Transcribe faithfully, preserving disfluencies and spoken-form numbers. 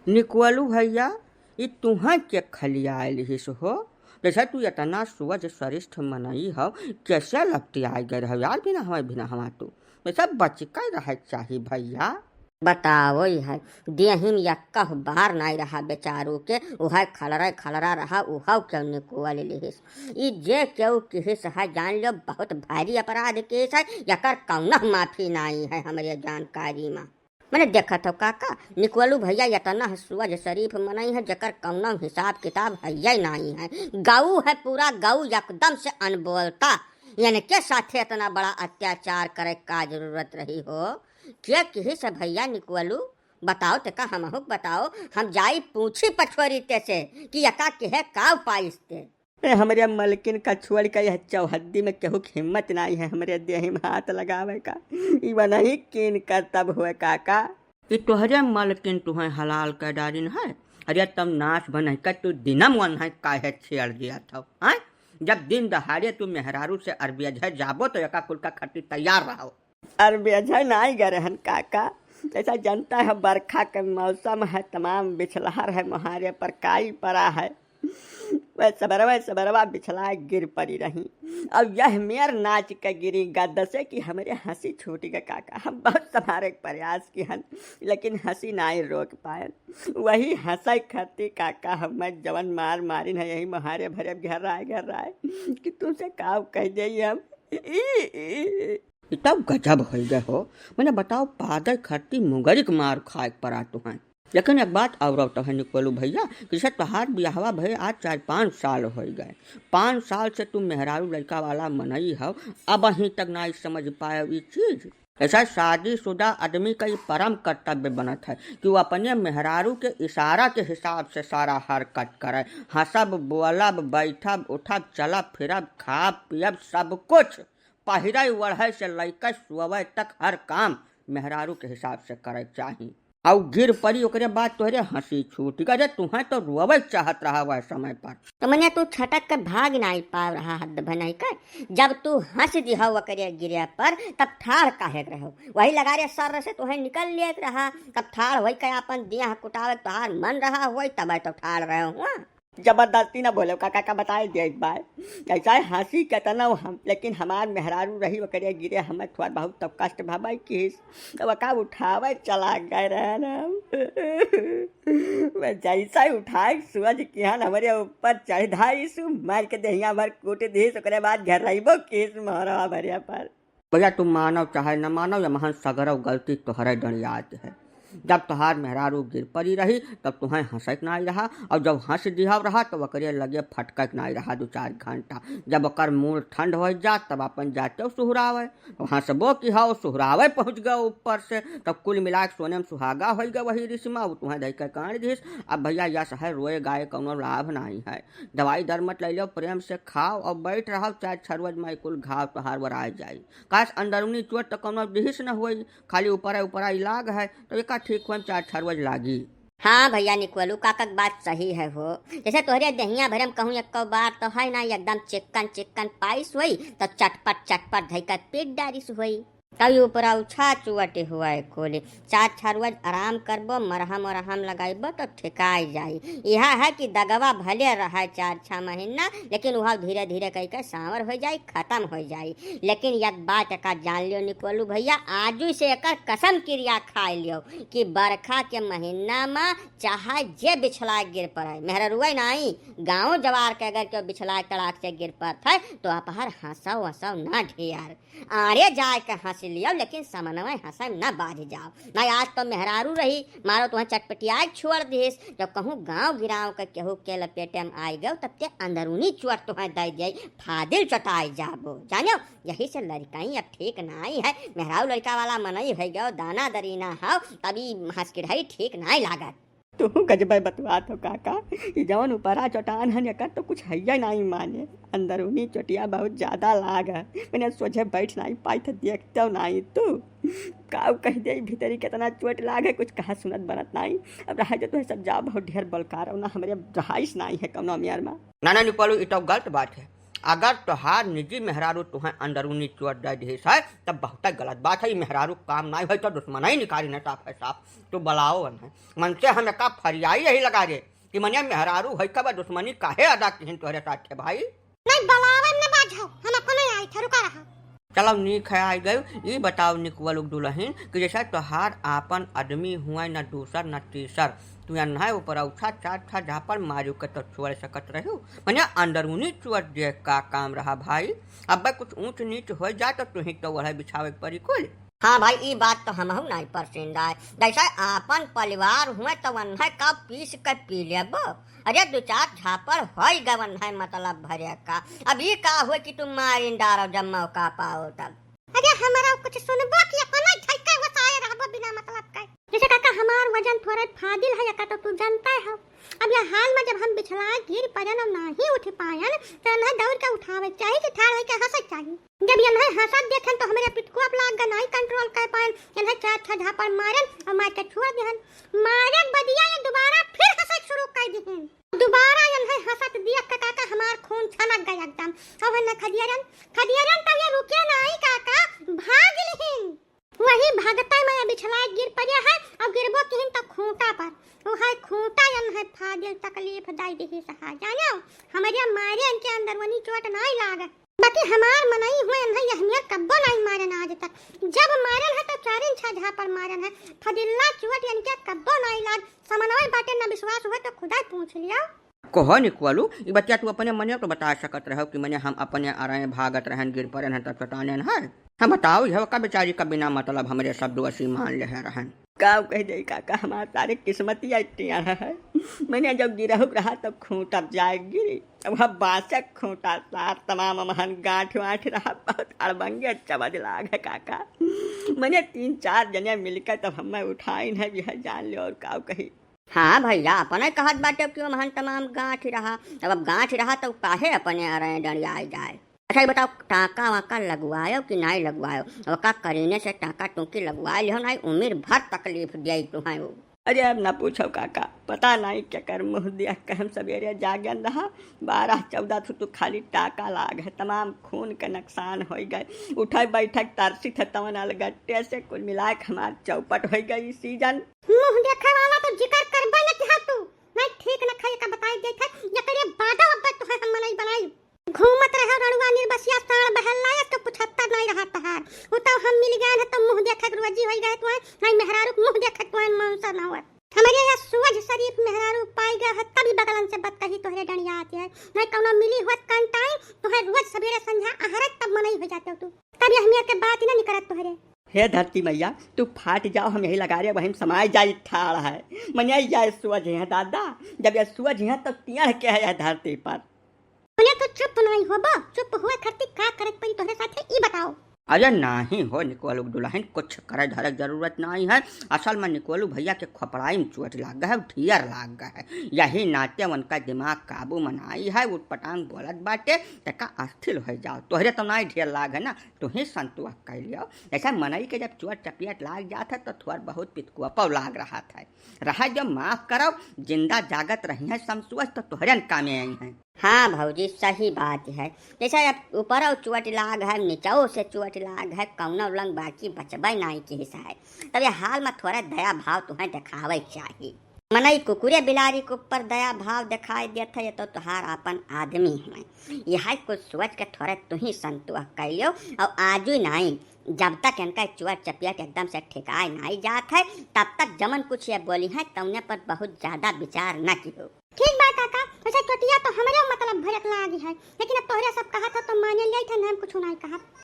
निकुअलू भइया, ई तुहैं के खलियाए लिहिस हो? जइसे तू एतना सुवज सरिष्ठ मनई हौ, कइसे लपटियाए गए रहौ यार बिनहवा बिनहवा तू? जइसे बचिके रहै के चाही भइया। बताओ ई है, देहिम यक्का बार नाई रहा बेचारू के, उहै खलरै खलरा रहा, उहौ के निकुअल लिहिस। ई जे केहू किहिस है, जान ल्यो बहुत भारी अपराध किहिस है, यकर कउनो माफी नाई है हमरे जानकारी मा। मने देखत हौ काका, निकुअलू भइया एतना सुवज सरिष्ठ मनई है, जेकर कउनो हिसाब किताब हइये नाई है। गऊ है पूरा गऊ एकदम से अनबोलता। इनके साथे एतना बड़ा अत्याचार करै का जरूरत रही हो? के किहिस है भइया निकुअलू? बताओ ते का हमहू के बताओ, हम जाई पूछी पछोरी ते से कि यका किहे काव पाइस ते। ए, हमरे मलकिन का छोड़ि के यह चौहद्दी में केहू के हिम्मत नाई है हमरे देहि में हाथ लगावै का। ई वनही कीन कर तब होए काका। ई तोहरे मलकिन तुहैं हलाल कै डारिन है। अरे तब नास बनहि के तू दिनम वनही काहे छेड़ दिया था, हैं? जब दिन दहाड़े तू मेहरारू से अरबियझै जाबो तो एका कुल का खट्टी तैयार रहो। अरबियझै नाई गए रहन काका, जैसा जनता है बरखा के मौसम है, तमाम बिछलहर है, मोहारे पर काई परा है, वह सबरवा सबरवा बिछलाए गिर परी रही। अब यह मेर नाच के गिरी गद्द से कि हमरे हँसी छूटि गए काका। हम बहुत संभारे के प्रयास किहन, लेकिन हँसी नाई रोक पाएन। वही हँसै खत्ती काका हम जवन मार मारिन है यही मोहारे भरे घर राय घर राय कि तुमसे काव कहि देई हम। ई, ई, ई। ई तब गजब होइ गए हो। मने बताओ, पादै खरती मुंगरी के मार खाए के परा तुहैं। लेकिन एक बात और तो है निकोलू भइया, कि से तोहार बियाहवा भए आज चार पाँच साल होइ गए। पाँच साल से तू मेहरारू लड़का वाला मनई हव, अबहीं तक नाई समझ पाए ई चीज। ऐसा शादीशुदा आदमी का ई परम कर्तव्य बनत है कि वो अपने मेहरारू के इशारा के हिसाब से सारा हरकत करे। हँसब, बोलब, बैठब, उठब, चलब, फिरब, खाब, पियब, सब कुछ। पहिरै ओढ़ै से लइके सोवै तक हर काम मेहरारू के हिसाब से करै चाही। अउ गिर परी ओकरे बाद तोहरे हँसी छूटि गए। अरे तुहैं तो रोवै चाहत रहा वह समय पर। तो मने तू छटक के भाग नाई पाव रहा हद भनई के। जब तू हँस दिहौ ओकरे गिरे पर तब ठाढ़ काहे के रहौ? वही लगारे सर से तोहैं निकल लेत रहा। तब ठाढ़ होइ के आपन देह कुटावे के तोहार मन रहा होई तबै तो ठाढ़ रहे हुआ। जबरदस्ती ना बोलो काका, का बताए दे एक बार। ऐसा है हँसी केतना हम, लेकिन हमार मेहरारू रही ओकरे गिरे हमें थोड़ा बहुत तो कष्ट भबै किहिस। तो ओका उठावै चला गए रहन हम। वह जैसा ही उठाए सूरज किहन हमरे ऊपर चढ़ धाइस, मार के देहिया भर कूट दिहिस, ओकरे बाद घर रहिबो किहिस मोहरवा भरे पर। भइया, तू मानव चाहे न मानव, यमहन सगरव गलती तोहरे डंडियात है। जब तोहार मेहरारू गिर परी रही, तब तुहैं हँसै के नाई रहा, अउर जब हँस दिहव रहा, तब ओकरे लगे फटकै के नाई रहा दू चार घंटा। जब ओकर मूड़ ठंड होइ जात, तब अपन जाते सुहरावै। तो हँसबो किहौ, सुहरावै पहुँच गए ऊपर से, तब कुल मिला के सोने में सुहागा होइ गए वही रिश्मा, वो तुहैं धइ के काढ़ दिहिस। अब भइया, यस है, रोए गाए कउनो लाभ नाई है। दवाई दरमट लै लो, प्रेम से खाओ अउर बैठ रहो, चार छह रोज में कुल घाव तोहार वराए जाई। काश अंदरूनी चोट तो कउनो दिहिस न होई, खाली ऊपरा ऊपरा इलाग है, तो एका ठीक होए में चार छह रोज लागी। हाँ भइया निकोलू, काका के बात सही है हो। जैसे तोहरे देहिया भरे में कहूँ एको बार तो है ना, एकदम चिक्कन चिक्कन पाइस होई, तो चटपट चटपट धइके पीट डारिस होई। तब ऊपरा उछा चुअटे हुआ है कोले। चार छह रोज आराम करबो, मरहम ओरहम लगाइबो तो ठेकाई जाई। यह है कि दगवा भले रहे चार छह महीना, लेकिन वह धीरे धीरे कह के सांवर हो जाई, खत्म हो जाई। लेकिन एक बात का जान लियो निकोलू भइया, आजू से एकर कसम किरिया खाए लियो कि बरखा के महीना में चाहे जे बिछलाए गिर पड़े, मेहररुआ नाई, गाँव जवार के अगर केहू बिछलाए तड़ाक से गिर पड़त है तो अपहर हँसव वसव ना ढेर। आरे जाए के हँस लियो, लेकिन समनवे हँसे में न बाझ जाओ। ना आज तो मेहरारू रही, मारो तुहैं चटपटियाए छोड़ दिहिस। जब कहूँ गाँव गिराव के केहू के लपेटे में आई गयो, तब ते अंदरूनी चोट तुहैं दे दिए, फादिल चटाई जाबो। जानियो, यही से लड़काई अब ठीक नाई है। मेहरारू लड़का वाला मनई होइ गयो, दाना दरीना हव, तब ई हँस किढ़ाई ठीक नाई लागत। तू गजबे बतुआत हो काका, ई जवन ऊपरा चोटान हन एकर तो कुछ हइये नाई माने। अंदरूनी चोटिया बहुत ज्यादा लाग है, मने सोझे बैठ नाई पाई थे, देखते नाई तू। काऊ कह दे भीतरी केतना चोट लाग है, कुछ कहा सुनत बनत नाई। अब रहा जो तू सब जा, बहुत ढेर बलकार ना, हमरे रहाइश नाई है कौनो मेर मा। ना ना निकोलू, ई तो गलत बात है। अगर तोहार निजी मेहरारू तुहें अंदरूनी चोट दे दिहिस है, तब बहुत गलत बात है। ई मेहरारू काम नाई है, तो दुश्मन ही निकारी न साफ है साफ। तू बुलाओ उन्हें, मन से हम एका फरियाई यही लगा दे कि मने मेहरारू है कब दुश्मनी काहे अदा किहिन तोहरे साथ है भाई। नहीं बुलावे न बाझो, हम अपने आई थे, रुका रहा। चलो नीक है, आई गयो। ई बताओ निकवलुक दुलहिन कि जैसे तोहार आपन आदमी हुए न दूसर न तीसर, तू अन्हाय ऊपर औछा चार छा झापड़ मारू के तो छोड़ सकत रहू, मने अंदरूनी चोट देख का काम रहा भाई। अब कुछ ऊंच नीच हो जाए तो तुही तो वह बिछावे के पड़ी कुल। हाँ भाई, ई बात तो हमहू नाई पसंद आए। जैसे आपन परिवार हुए तो वन्है का पीस के पी लेबो। अरे दो चार झापड़ होई गवन है मतलब भरे का। अब ई का हुए कि तुम मारिन डारो जब मौका पाओ तब। अरे हमरा कुछ सुनबो कि अपना झटका वसाए रहबो बिना मतलब के। जैसे काका हमार वजन थोड़ा फादिल है का तो तू जानता है। अब यह हाल में जब हम बिछला गिर पड़न और नाही उठ पायन तो ना दौड़ के उठावे चाही कि ठाड़ होई के हंसे चाही। जब यन्है हंसत देखन तो हमरे पिटकुआ पे लाग गन, नाई control कर पायन। यन्है चार छह झापड़ मारन और मार के छोड़ देहन। मारे के बदिया ये दोबारा फिर हंसत शुरू कर दिहिन। दोबारा यन्है हंसत देख के काका हमार खून छनक गए एकदम। अब न खदियरन, खदियरन तब ये रुके नाई काका, भाग लिहिन। वही भगता में बिछला गिर पड़े है और गिरबो किहिन तो खूंटा पर। वो है खूंटा यन्है फादिल तकलीफ दाई दिहिस है। जानो, हमरे मारे इनके अंदरूनी चोट नाई लाग। बाकी हमार मनई हुए इन्हें अहमियत कब्बो नाई मारन आज तक। जब मारन है तो चारिन छह झापड़ मारन है। फदिल्ला चोट इनके कब्बो नाई लाग। समनवे बाटे न विश्वास हुए तो खुदा पूछ लियो। कहो निकवलू, ई बतिया तू अपने मने तो बता सकत रहो कि मने हम अपने अरे भागत रहन गिर पड़न है तब चटानन है। हम बताओ यह का बेचारी का बिना मतलब हमरे सब दोषी मान ले रहन। का कह दे काका, हमार सारे किस्मतिया टिया है। मने जब गिरहु रहा तब खूंटा जाए गिरी, अब हम बासक खूंटा सार तमाम महन गांठ वांठ रहा, बहुत अड़बंगे चबज लाग है काका। मने तीन चार जने मिलकर तब हमें उठाइन है, यह जान ले और का कही। हाँ भैया, अपने कहत बाटे कि महन तमाम गांठ रहा, अब, अब गांठ रहा तो काहे अपने अरे डरियाए जाए। अच्छा, ये बताओ, टाका वाका लगवायो कि नाई लगवायो? ओका करीने से टाका टूकी लगवाए लिहो, नाई उमिर भर तकलीफ दियाई तुहाई वो। अरे, अब ना पूछो काका, पता नाई केकर मुँह देख के हम सबेरे जागन रहा, बारह चौदह ठो तो खाली टाका लाग है, तमाम खून के नुकसान होई गए, उठे बैठे तरसी थे तवन अलगट्टे से कुल मिला के हमार चौपट होई गई सीजन। मुँह देखे वाला तो जिक्र करबे न किहा तू, नाई ठीक न खाए का बताई देत है, एकरे बादो अब तुहे हम मनई बनाई। घूमत रहे रड़ुआ निर्बसिया साँड़ बहल्ला, एक तो पुछत्तर नाई रहा तहार। उ तो हम मिल गए हैं तो मुँह देखे के रोजी होई गए तुहे, नाई मेहरारू के मुँह देखे तुहे मनसा ना होत। हमरे या सुअज शरीफ मेहरारू पाई गए है तभी बगलन से बतकही तोहरे डंडिया आती है, नाई कौनो मिली होत कंटाई, तोहे रोज सबेरे संझा अहरत तब मनई हो जाते हो तू, तब ये हमियर के बात ही ना निकरत तोहरे। हे धरती मैया, तू फाट जाओ, हम यही लगा रहे, वहीं समाय जाई ठाड़ है। मने जाए सुअज है दादा, जब ये सुअज है तो तियड़ के है यह धरती पर। मने तू चुप नहीं होबो, चुप हुए खरती का करे के पड़ी तोहरे साथे, ई बताओ। अरे नाही हो निकवलुक दुलहिन, कुछ करे धरे के जरूरत नाही है। असल में निकवलू भैया के खोपड़ाई में चोट लाग गए है, ठियर लाग गए है, यही नाते उनका दिमाग काबू में नाही है, उटपटांग बोलत बाटे, तका अस्थिर हो जाओ। तोहरे तो नाही ढेर लाग है ना, तुही संतोष कर लियो। ऐसा मनई के जब चोट चपेट लाग जात है तो थोड़ बहुत पितकुआ पौ लाग रहा था। रहा जो माफ करो, जिंदा जागत रही है समसुअस तो तोहरन कामे आई हैं। हाँ भौजी, सही बात है। जैसे अब ऊपरौ चोट लाग है, नीचौ से चोट लाग है, कौनो लंग बाकी बचबे नाई किहिस है। तब ये हाल में थोड़ा दया भाव तुहें देखावे के चाही। मनई कुकुरे बिलारी के ऊपर दया भाव देखाई देत है, ये तो तुहार आपन आदमी हुए। यह कुछ सोच के थोड़े तुही संतोष कइलियो और आजू नाई, जब तक इनका चोट चपेट एकदम से ठिकाए नाई जात है, तब तक जमन कुछ ये बोली है, तौने पर बहुत ज्यादा विचार न कियो। ठीक बा काका, वैसे चोटिया तो हमरे मतलब भरक लागी है, लेकिन अब तोहरे सब कहत हो तो माने लेत है, हम कुछ नाई कहब।